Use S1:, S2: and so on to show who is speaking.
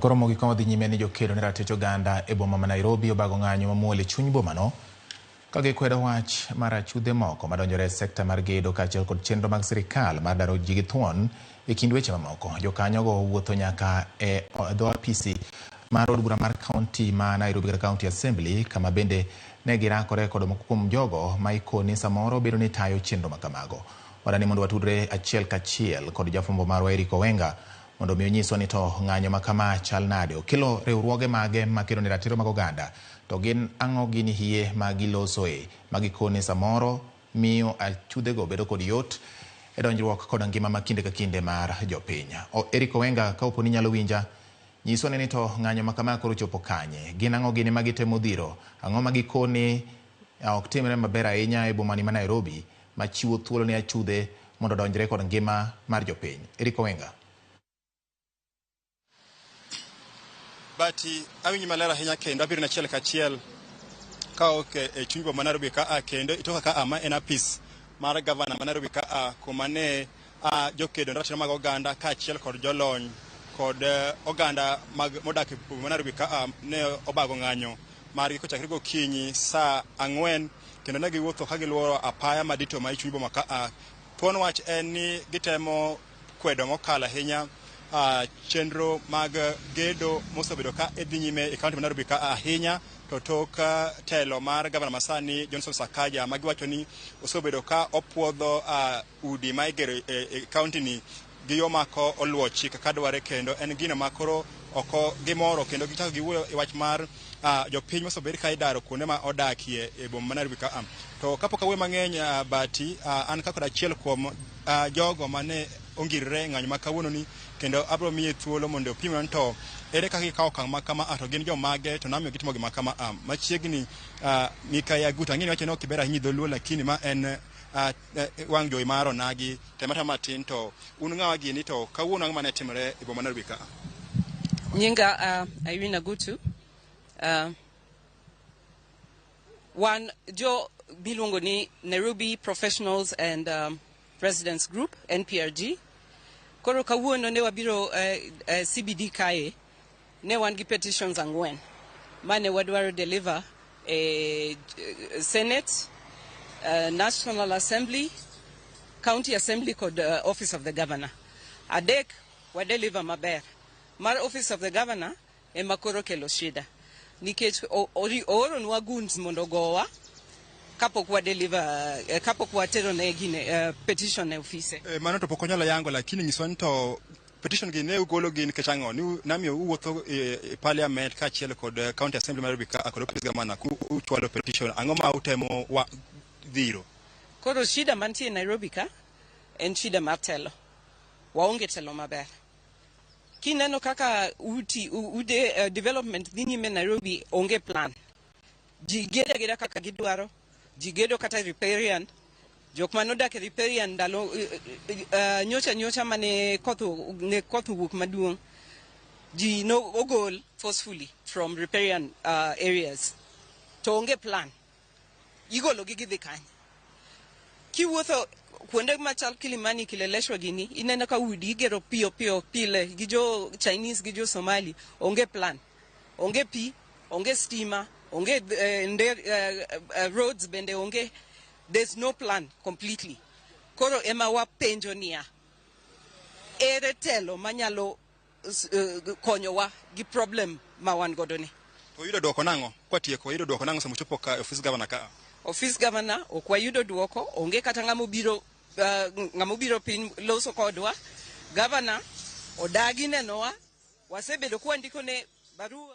S1: Koro mogik ka wadhi nyime ni jokedo ne ratich oganda e boma ma Nairobi obago ng'anyo mamuol e chuny bomano ka gikwedo wach mar achudhe moko madonjore e sekta mar gedo kaachiel kod chenro mag sirikal mar daro ji gi thuon e kind weche mamoko. Jokanyogo wuotho nyaka e dho apisi mar od bura mar kaunti ma Nairobi kata County Assembly kama bende ne girakore kod moko kuom jogo ma ikoni samoro bedo ni tayo chenro ma kamago. Wadani mondo watudre achiel kachiel kod jafwambo marwa Eric Owenga mondo mi onyiswa ni to ng'anyo ma kama chal nade, okelo riwruoge mage makedo ne ratiro mag oganda, to gin ang'o gini hie ma gilosoe ma gikone samoro miyo achudhego bedo kod yot e donjruok kod ngima ma kinde ka kinde mar jopiny. Eric Owenga, ka opo ni inyalo winja, nyiswa ni to ng'anyo ma kama koro chopo kanye? Gin ang'o gini ma gitemo dhiro? Ang'o ma gikone ok timre maber ahinya e bomani ma Nairobi machiwo thuolo ne achudhe mondo odonjre kod ngima mar jopiny? Eric Owenga.
S2: Bati, awinji maler ahinya kendo abiro achiel kachiel ka ok e chuny boma Nairobi ka a kendo itoka ka a ma en apis mar gavana ma Nairobi ka a kuma ne a jokedo ratiro mag oganda kaachiel kod jolony kod oganda mag modak e boma ma Nairobi ka a ne obago ng'anyo margi kochakre gokinyi saa 4 kendo ne giwuotho ka giluoro apaya madito ma e chuny boma ka a. Thuon wach en ni gitemo kwedo mokalo ahinya chenro mag gedo mosebedo ka idhi nyime e kaunti ma Nairobi ka ahinya to tok telo mar gavana masani Johnson Sakaja ma giwacho ni osebedo ka opuodho udi ma igero e kaunti ni gi yo mako oluwo chik ka dware kendo en gino ma koro oko gimoro kendo gichako giwuoyo e wach mar jopiny mosebed ka idaro kuonde ma odakie e boma ma Nairobi ka. To kapok awuoyo mang'eny Bati, an ka kod achiel kuom jogo mane ongirore e ng'anyo ma kawuono ni kendo abiro miye thuolo mondo opimna to ere kaka gikawo okang' ma kama to gin jomage to namiyo gitimo gima kama. Machiegni Mikai Aguto, ang'e ni wacho ni ok iber ahinya e dholuo lakini ma en wang' jowi mar onagi tema tema matin to un ng'awa gini to kawuono ang'o mane timore e boma Nairobi ka?
S3: Nyinga Irene Agutu. Wan jo miluongo ni Nairobi Professionals and Residents Group, NPRG. Koro kawuono ne wabiro CBD kae, ne wan gi petitions 4 mane wadwaro deliver e Senate, National Assembly, County Assembly kod Office of the Governor. 3 wa deliver maber. Mar Office of the Governor ema koro kelo shida nikech ooronwa goons mondo ogowa kapok wa deliver, kapok watero ne gine petition e ofise.
S2: Mano to pok onyalo yango lakini nyiswa ni to petition gi ne ugolo gi nikech ang'o? Ni namiyo uwuotho e parliament kaachiel kod County Assembly ma Nairobi ka kod office governor ku uchwalo petition, ang'o ma utemo wa dhiro?
S3: Koro shida mantie Nairobi ka en shida mar telo. Waonge telo maber. Kineno kaka uti ude development dhi nyime Nairobi, onge plan. Ji gedo ageda kaka gidwaro, ji gedo kata riparian. Jok manodak e riparian ndalo nyocha nyocha mane koth ne koth owuok maduong', ji no ogol forcefully from riparian areas. To onge plan. Igolo gi gidhi kanye? Kiwuotho kuonde machal Kilimani, Kileleshwa gini, ineno ka udi igero piyo piyo pile gi jo Chinese gi jo Somali, onge plan. Onge pi, onge stima, onge roads bende onge. There's no plan completely. Koro ema wapenjo niya, ere telo manyalo konyowa gi problem ma wan godo ni?
S2: To uyudo duoko nang'o? Kwatieko, uyudo duoko nang'o sama uchopo ka e office governor ka?
S3: Office governor ok wayudo duoko, onge kata ng'ama obiro ng'ama obiro piny loso kodwa. Governor odagi nenowa, wasebedo kwandiko ne barua.